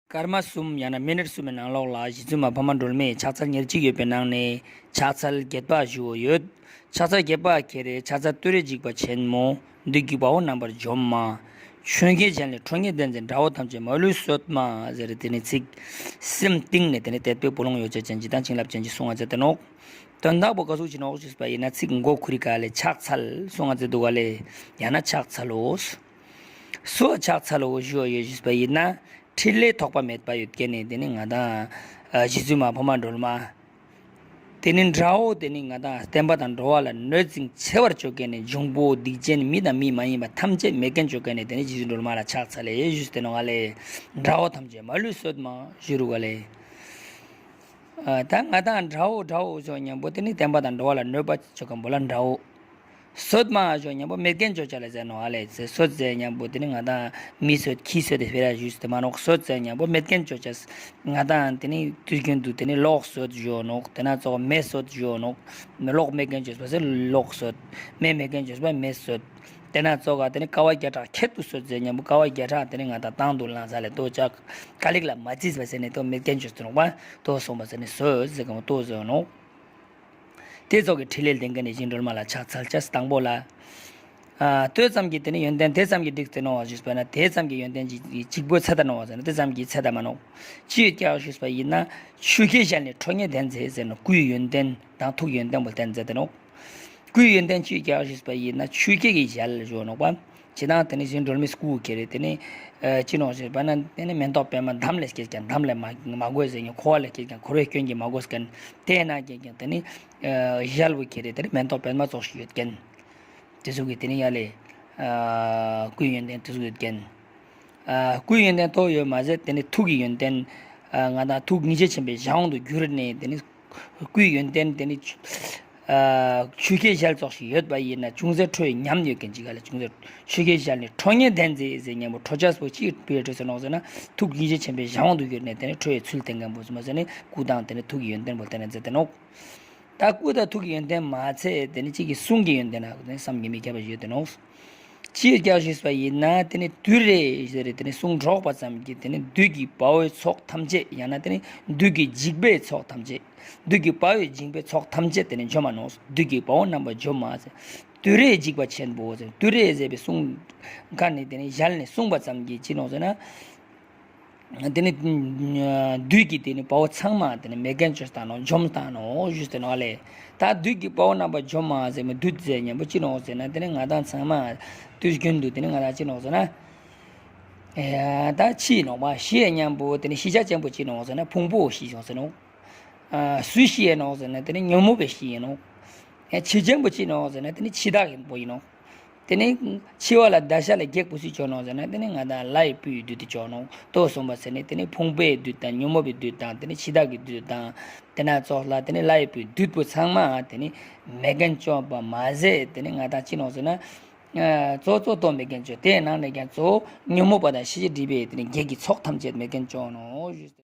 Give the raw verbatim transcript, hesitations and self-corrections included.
སྐར་མ་གསུམ་ཡང་ན་མི་ནཊ་གསུམ་གྱི་ནང་ལོགས་ལ་རྗེ་བཙུན་མ་འཕགས་མ་སྒྲོལ་མས་ཕྱག་འཚལ་ཉེར་གཅིག་ཡོད་པའི་ནང་ནས་ཕྱག་འཚལ་བརྒྱད་པ་ཞུ་བ་ཡོད། ཕྱག་འཚལ་བརྒྱད་པ་ཁྱེད་རེ་ཕྱག་འཚལ་ཏུ་རེ་འཇིགས་པ་ཆེན་མོ། བདུད་ཀྱི་དཔའ་བོ་རྣམ་པར་འཇོམས་མ། ཆོས་རྒྱལ་གཞན་ལས་ཁྲོ་གཉེར་ལྡན་མཛད། དགྲ་བོ་ཐམས་ཅད་མ་ལུས་གསོད་མ། ཟེར་དེ་ནི་ཚིག་སེམས་གཏིང་ནས་དེ་ནི་དད་པའི་སྤུ་ལོང་ཡོ་བྱད་ཅན་གྱི་དང་བྱིན་རླབས་ཅན་གྱི་གསུང་བ་མཛད་དེ་ནོག། དོན་དག་པོ་ག་ཟུག་ཅིག་ནོག་ཞུས་པ་ཡིན་ན། ཚིག་མགོ་ཁུ་རི་ག་ལས་ཕྱག་འཚལ་གསུང་བ་མཛད་འདུག་ག་ལས། ཡང་ན་ཕྱག་འཚལ་ལོ། སུ་ལ་ཕྱག་འཚལ་ལོ་ཞུ་བ་ཡོད་ཞུས་པ་ཡིན་ན། ཕྲིན་ལས་ཐོགས་པ་མེད་པ་ཡོད་མཁན་ནི་དེ་ནི་ང་དང་། ཨ་རྗེ་བཙུན་མ་འཕགས་མ་སྒྲོལ་མ། དེ་ནི་དགྲ་བོ་དེ་ནི་ང་དང་བསྟན་པ་དང་འགྲོ་བ་ལ་གནོད་འཚེ་ཆེ་བར་བཅོ་མཁན་ནི་འབྱུང་པོ་སྡིག་ཅན་མི་དང་མི་མ་ཡིན་པ་ཐམས་ཅད་མེད་མཁན་བཅོ་མཁན་ནི་དེ་ནི་རྗེ་བཙུན་སྒྲོལ་མ་ལ་ཕྱག་འཚལ་ལོ་ཞུས་ཏེ་ནོག་ག་ལས། དགྲ་བོ་ཐམས་ཅད་མ་ལུས་གསོད་མ་ཞུ་རུ་ག་ལས། ཨ་ད་ང་དང་དགྲ་བོ་དགྲ་བོ་ཞུ་མཁན་པོ་དེ་ནི་བསྟན་པ་དང་འགྲོ་བ་ལ་གནོད་པ་བཅོ་མཁན་པོ་ལ་དགྲ་བོ། གསོད་མ་ཞུ་མཁན་པོ་མེད་མཁན་བཅོ་བྱ་ལ་ཟེར་ནོག་ཨ་ལས། གསོད་ཟེར་མཁན་པོ་དེ་ནི་ང་དང་མི་གསོད་ཁྱི་གསོད་དེ་སྤེ་ར་ཞུས་ཏེ་མ་ནོག། གསོད་ཟེར་མཁན་པོ་མེད་མཁན་བཅོ་བྱ། ང་དང་དེ་ནི་དུས་རྒྱུན་དུ་དེ་ནི་ལོག་གསོད་ཞུ་ནོག། དེ་ན་ཙོགས་མེ་གསོད་ཞུ་ནོག། ལོག་མེད་མཁན་བཅོ་བྱ་ཟེར་ལོག་གསོད། མེ་མེད་མཁན་བཅོ་བྱ་མེ་གསོད། དེ་ན་ཙོགས་དེ་ནི་ཀ་བ་བརྒྱ་ཕྲག་ཁྱད་དུ་གསོད་ཟེར་མཁན་པོ་ཀ་བ་བརྒྱ་ཕྲག་དེ་ནི་ང་དང་དང་དུ་བླངས་ས་ལས་ལྟོ་ཅག་ཀ་ལིག་ལ་མ་བརྩིས་པ་ཟེར་ནས་ལྟོ་མེད་མཁན་བཅོ་བྱ་ནོག་པ། ལྟོ་སོང་པ་ཟེར་ནས་གསོད་ཟེར་མཁན་པོ་ལྟོ་ཟེར་ནོག། དེ་ཙོགས་ཀྱི་ཕྲིན་ལས་ལྡན་མཁན་ནི་རྗེ་བཙུན་སྒྲོལ་མ་ལ་ཕྱག་འཚལ་ཅེས་དང་པོ་ལ། ཨ་ལྟོས་ཙམ་གྱིས་དེ་ནི་ཡོན་ཏན་དེ་ཙམ་གྱིས་འགྲིག་སྟེ་ནོག་ཞུས་པ་ན། དེ་ཙམ་གྱིས་ཡོན་ཏན་གཅིག་གཅིག་པོ་ཚད་ལྟ་ནོག་ཟེར་ན་དེ་ཙམ་གྱིས་ཚད་ལྟ་མ་ནོག། ཅི་ཡོད་ཀྱང་ཞུས་པ་ཡིན་ན། ཆོས་སྐྱེས་གཞན་ལས་ཁྲོ་གཉེར་ལྡན་མཛད་ཟེར་ནོག། སྐུའི་ཡོན་ཏན་དང་ཐུགས་ཡོན་ཏན་པོ་བསྟན་མཛད་དེ་ནོག། སྐུའི་ཡོན་ཏན་ཅི་ཡོད་ཀྱང་ཞུས་པ་ཡིན་ན་ཆོས་སྐྱེས་ཀྱི་ཞལ་ཞུ་ནོག་པ། ཅི་དང་དེ་ནི་རྗེ་བཙུན་སྒྲོལ་མའི་སྐུ་ཁྱེར་རེ་དེ་ནི། ཨ་ཅི་ནོག་ཞུས་པ་ན་དེ་ནི་མེ་ཏོག་པད་མ་འདམ་ལས་སྐྱེས་ཀྱང་འདམ་ལས་མ་མ་གོས་ཟེར་མཁན། འཁོར་བ་ལས་སྐྱེས་ཀྱང་འཁོར་བའི་སྐྱོན་གྱིས་མ་གོས་མཁན། དེ་ན་སྐྱེས་ཀྱང་དེ་ནི། ཨ་ཞལ་པོ་ཁྱེར་རེ་དེ་ནི་མེ་ཏོག་པད་མ་ཙོགས་ཤིག་ཡོད་མཁན། དེ་ཚོ་གི་དེ་ནི་ཡ་ལས། ཨ་སྐུའི་ཡོན་ཏན་དེ་ཚོ་ཡོད་མཁན། ཨ་སྐུའི་ཡོན་ཏན་ཏོག་ཡོད་མ་ཟད་དེ་ནི་ཐུགས་ཀྱི་ཡོན་ཏན། ཨ་ང་དང་ཐུགས་སྙིང་རྗེ་ཆེན་པོའི་གཞན་དབང་དུ་གྱུར་ནས་དེ་ནི། སྐུའི་ཡོན་ཏན་དེ་ནི། ཨ་ཆོས་སྐྱེས་ཞལ་ཙོགས་ཤིག་ཡོད་པ་ཡིན་ན་ཅུང་ཟད་ཁྲོ་བའི་ཉམས་ཡོད་མཁན་ཅིག་ག་ལ། ཅུང་ཟད་ཆོས་སྐྱེས་ཞལ་ནི་ཁྲོ་གཉེར་ལྡན་མཛད་ཟེར་མཁན་པོ་ཁྲོ་ཆས་པོ་ཅིག་པའི་ཁྲོས་སུ་ནོག་ཟེར་ན། ཐུགས་སྙིང་རྗེ་ཆེན་པོའི་གཞན་དབང་དུ་གྱུར་ནས་དེ་ནི་ཁྲོ་བའི་ཚུལ་བསྟན་མཁན་པོ་ཟེར་མ་ཟེར་ནི་སྐུ་དང་དེ་ནི་ཐུགས་ཀྱི་ཡོན་ཏན་པོ་བསྟན་ནས་མཛད་དེ་ནོག། ད་སྐུ་དང་ཐུགས་ཀྱི་ཡོན་ཏན་མ་ཚད་དེ་ནི་གཅིག་གི་གསུང་གི་ཡོན་ཏན་ན་བསམ་གྱིས་མི་ཁྱབ་པ་ཡོད་དེ་ནོག། ཅི་ཡོད་ཀྱང་ཞུས་པ་ཡིན་ན་དེ་ནི་བདུད་རེ་ཟེར་རེ་དེ་ནི་གསུང་སྒྲོག་པ་ཙམ་གྱིས་དེ་ནི་བདུད་ཀྱི་དཔའ་བོའི་ཚོགས་ཐམས་ཅད་ཡང་ན་དེ་ནི་བདུད་ཀྱི་འཇིགས་པའི་ཚོགས་ཐམས་ཅད། བདུད་ཀྱི་དཔའ་བོའི་འཇིགས་པའི་ཚོགས་ཐམས་ཅད་དེ་ནི་འཇོམས་མ་ནོག། བདུད་ཀྱི་དཔའ་བོ་རྣམ་པ་འཇོམས་མ་ཟེར། བདུད་རེ་འཇིགས་པ་ཆེན་པོ་ཟེར། བདུད་རེ་ཟེར་བའི་གསུང་ག་ནི་དེ་ནི་ཞལ་ནས་གསུངས་པ་ཙམ་གྱིས་ཅི་ནོག་ཟེར་ན། དེ་ནི་བདུད་ཀྱི་དེ་ནི་དཔའ་བོ་ཚང་མ་དེ་ནི་མེད་མཁན་བཅོས་བཏང་ནོག། འཇོམས་བཏང་ནོག་ཞུས་ཏེ་ནོག་ལེ། ད་བདུད་ཀྱི་དཔའ་བོ་རྣམ་པ་འཇོམས་མ་ཟེར་མི་བདུད་ཟེར་མཁན་པོ་ཅི་ནོག་ཟེར་ན། དེ་ནི་ང་དང་ཚང་མ་དུས་རྒྱུན་དུ་དེ་ནི་ང་དང་ཅི་ནོག་ཟེར་ན། ཨེ་ད་ཤི་ནོག་པ། ཤི་མཁན་པོ་དེ་ནི་ཤི་བྱ་ཅན་པོ་ཅི་ནོག་ཟེར་ན་ཕུང་པོ་ཤི་སོང་ཟེར་ནོག། ཨ་སུས་ཤི་ཡིན་ནོག་ཟེར་ན་དེ་ནི་ཉོན་མོངས་པས་ཤི་ཡིན་ནོག། ཨེ་འཆི་ཅན་པོ་ཅི་ནོག་ཟེར་ན་དེ་ནི་འཆི་བདག་ཡིན་པོ་ཡིན་ནོག། དེ་ནི་འཆི་བ་ལ་བདག་ཤ་ལ་རྒྱག་པོ་སུས་བཅོ་ནོག་ཟེར་ན་དེ་ནི་ང་དང་ལྷ་ཡི་བུའི་བདུད་དེ་བཅོ་ནོག། ལྟོས་སོང་པ་ཟེར་ནས་དེ་ནི་ཕུང་པོའི་བདུད་དང་ཉོན་མོངས་པའི་བདུད་དང་དེ་ནི་འཆི་བདག་གི་བདུད་དང་དེ་ན་ཙོགས་ལ་དེ་ནི་ལྷ་ཡི་བུའི་བདུད་པོ་ཚང་མ་དེ་ནི་མེད་མཁན་བཅོ་བ་མ་ཟད་དེ་ནི་ང་དང་ཅི་ནོག་ཟེར་ན། ཨ་གཙོ་གཙོ་བོ་མེད་མཁན་བཅོ། དེའི་ནང་ནས་ཀྱང་གཙོ་བོ་ཉོན་མོངས་པ་དང་ཤེས་བྱའི་སྒྲིབ་པའི་དེ་ནི་བགེགས་ཀྱི་ཚོགས་ཐམས་ཅད་མེད་མཁན་བཅོ་ནོག།